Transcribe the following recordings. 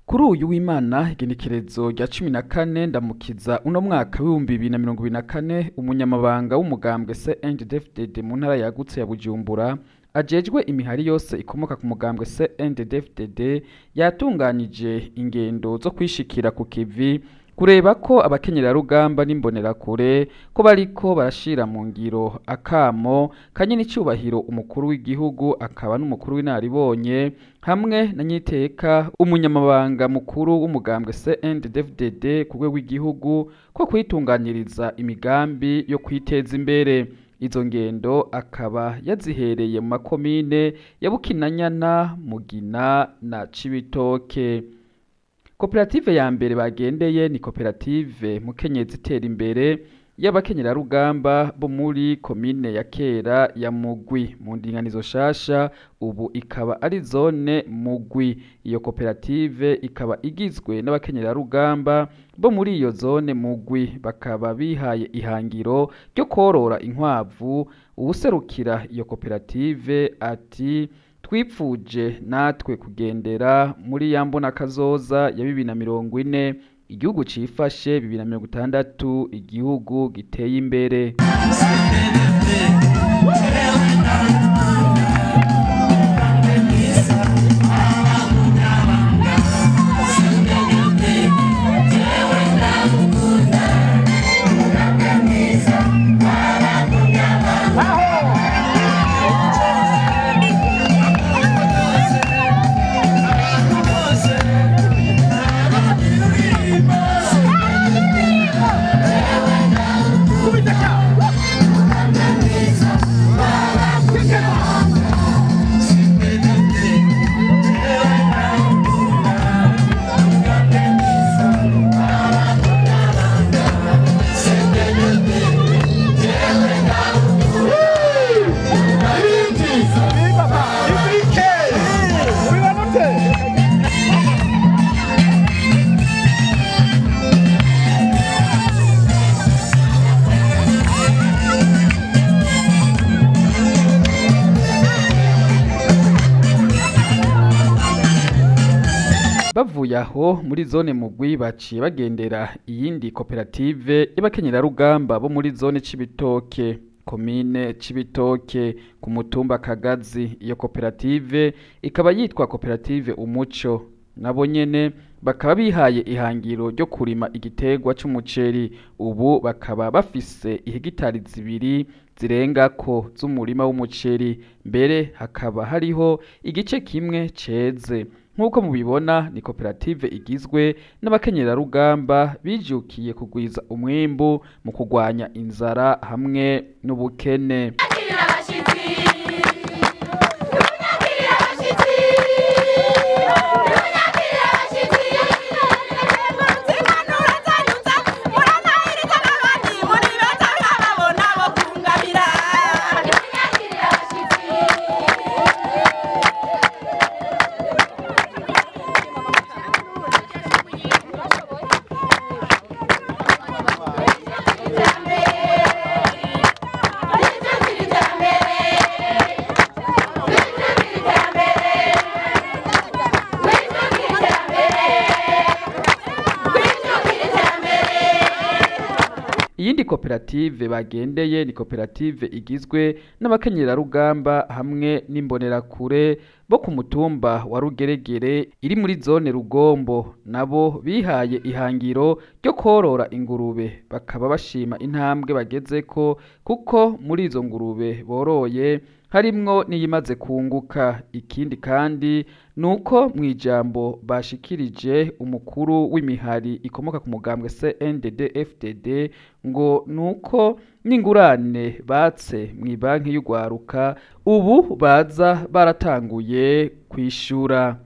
Kuri uyu w'Imana igenekerezo rya 14 Ndamukiza uno mwaka w'2024, umunyamabanga w'umugambwe CNDD-FDD mu ntara yagutse ya Bujumbura ajejwe imihari yose ikomoka ku mugambwe CNDD-FDD yatunganije ingendo zo kwishikira ku kivi kureba ko abakenyerarugamba n'imbonerakure ko bariko barashira mu ngiro akamo kanyenicubahiro umukuru w'igihugu akaba n'umukuru w'inararibonye hamwe na nyiteka umunyamabanga mukuru w'umugambwe CNDD-FDD ku rwego rw'igihugu ko kwitunganiriza imigambi yo kwiteza imbere. Izo ngendo akaba yazihereye mu makomine ya Bukinanyana, Mugina na Cibitoke. Koperative ya mbere bagendeye ni koperative Mukenyezi Itera Imbere y'abakenyerarugamba bo muri komine ya kera ya Mugwi mu ndinganizo shasha, ubu ikaba ari zone Mugwi. Iyo koperative ikaba igizwe n'abakenyerarugamba bo muri iyo zone Mugwi, bakaba bihaye ihangiro ryo korora inkwavu. Uwuserukira iyo koperative ati: "Twipfuje natwe kugendera muri ya mbonakazoza ya 2040, igihugu cifashe, 2060 igihugu giteye imbere." Bavuye aho muri zone Mugwi baciye bagendera iyindi koperative y'abakenyerarugamba bo muri zone Cibitoke, komine Cibitoke, ku mutumba Kagazi. Iyo koperative ikaba yitwa koperative Umuco. Nabo nyene bakaba bihaye ihangiro ryo kurima igiterwa c'umuceri. Ubu bakaba bafise ihegitari 2 zirengako z'umurima w'umuceri, mbere hakaba hariho igice kimwe ceze. Nk'uko mubibona ni koperative igizwe n'abakenyerarugamba bijukiye kugwiza umwimbu mu kurwanya inzara hamwe n'ubukene. Iyindi koperative bagendeye ni koperative igizwe n'abakenyerarugamba hamwe n'imbonerakure bo ku mutumba wa Rugeregere iri muri zone Rugombo. Nabo bihaye ihangiro ryo korora ingurube, bakaba bashima intambwe bagezeko kuko muri izo ngurube boroye harimwo n'iyimaze kunguka. Ikindi kandi nuko mw'ijambo bashikirije umukuru w'imihari ikomoka ku mugambwe CNDD-FDD ngo nuko n'ingurane batse mw'ibanki y'ugwaruka ubu baza baratanguye kwishura.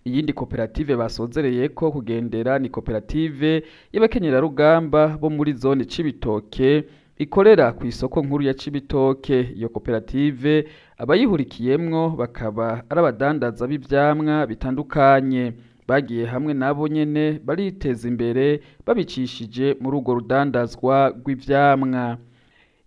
Iyindi koperative basozereye ko kugendera ni koperative y'abakenyerarugamba bo muri zone Cibitoke ikorera ku isoko nkuru ya Cibitoke. Iyo koperative abayihurikiyemwo bakaba ari abadandaza b'ivyamwa bitandukanye. Bagiye hamwe nabo nyene bariteza imbere babicishije muri urwo rudandazwa rw'ivyamwa.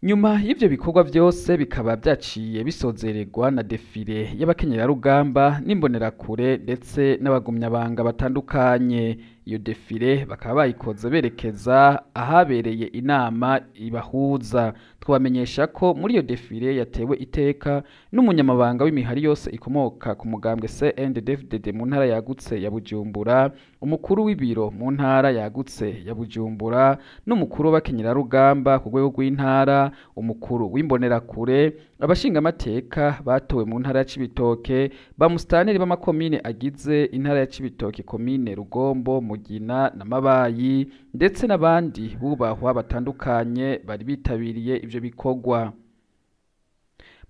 Nyuma y'ivyo bikorwa vyose bikaba vyaciye bisozererwa na défilé y'abakenyerarugamba n'imbonerakure ndetse n'abagumyabanga batandukanye. Iyo défilé bakaba bayikoze berekeza ahabereye inama ibahuza. Twabamenyesha ko muri iyo défilé yatewe iteka n'umunyamabanga w'imihari yose ikomoka ku mugambwe CNDD-FDD mu ntara yagutse ya Bujumbura, umukuru w'ibiro mu ntara yagutse ya Bujumbura, n'umukuru w'abakenyerarugamba ku rwego rw'intara, umukuru w'imbonerakure, abashingamateka batowe mu ntara ya Cibitoke, ba musitanteri b'amakomine agize intara ya Cibitoke, komine Rugombo, Mugina na Mabayi, ndetse n'abandi bubahwa batandukanye bari bitabiriye ivyo bikorwa.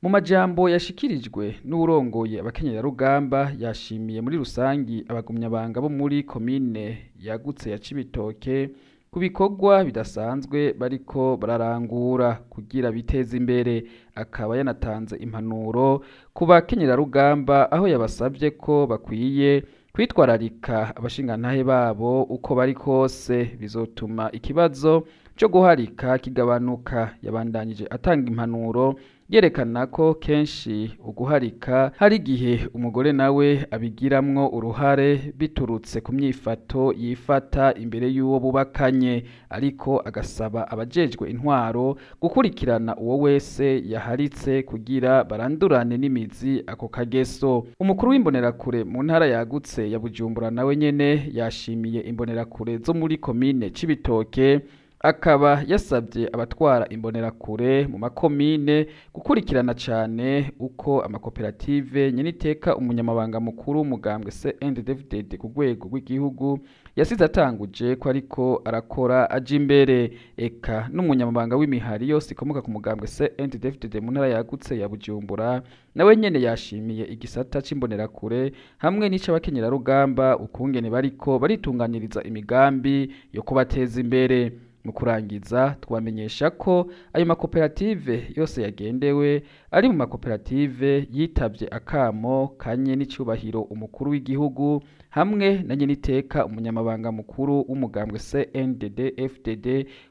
Mu majambo yashikirijwe n'uwurongoye abakenyerarugamba, yashimiye muri rusangi abagumyabanga bo muri komine yagutse ya Cibitoke ku bikorwa bidasanzwe bariko bararangura kugira biteze imbere. Akaba yanatanze impanuro ku bakenyerarugamba, aho yabasavye ko bakwiye kwitwararika abashingantahe babo uko bari kose, bizotuma ikibazo co guharika kigabanuka. Yabandanije atanga impanuro yerekana ko kenshi uguharika hari igihe umugore nawe abigiramwo uruhare biturutse ku myifato yifata imbere y'uwo bubakanye, ariko agasaba abajejwe intwaro gukurikirana uwo wese yaharitse kugira barandurane n'imizi ako kageso. Umukuru w'imbonerakure mu ntara yagutse ya Bujumbura nawe nyene yashimiye imbonerakure zo muri komine Cibitoke, akaba yasabye abatwara imbonerakure mu makomine gukurikirana cane uko amakoperative nyeniteka umunyamabanga mukuru w'umugambwe CNDD-FDD ku rwego rw'igihugu yasize atanguje ko ariko arakora aja imbere. Eka n'umunyamabanga w'imihari yose ikomoka ku mugambwe CNDD-FDD mu ntara yagutse ya Bujumbura nawe nyene yashimiye igisata c'imbonerakure hamwe n'ic'abakenyerarugamba ukungene bariko baritunganiriza imigambi yo kubateza imbere. Mu kurangiza, twamenyesha ko ayo makoperative yose yagendewe ari mu makoperative yitavye akamo kanye n'icubahiro umukuru w'igihugu hamwe na nyeniteka umunyamabanga mukuru w'umugambwe CNDD-FDD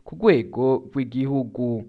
ku rwego rw'igihugu.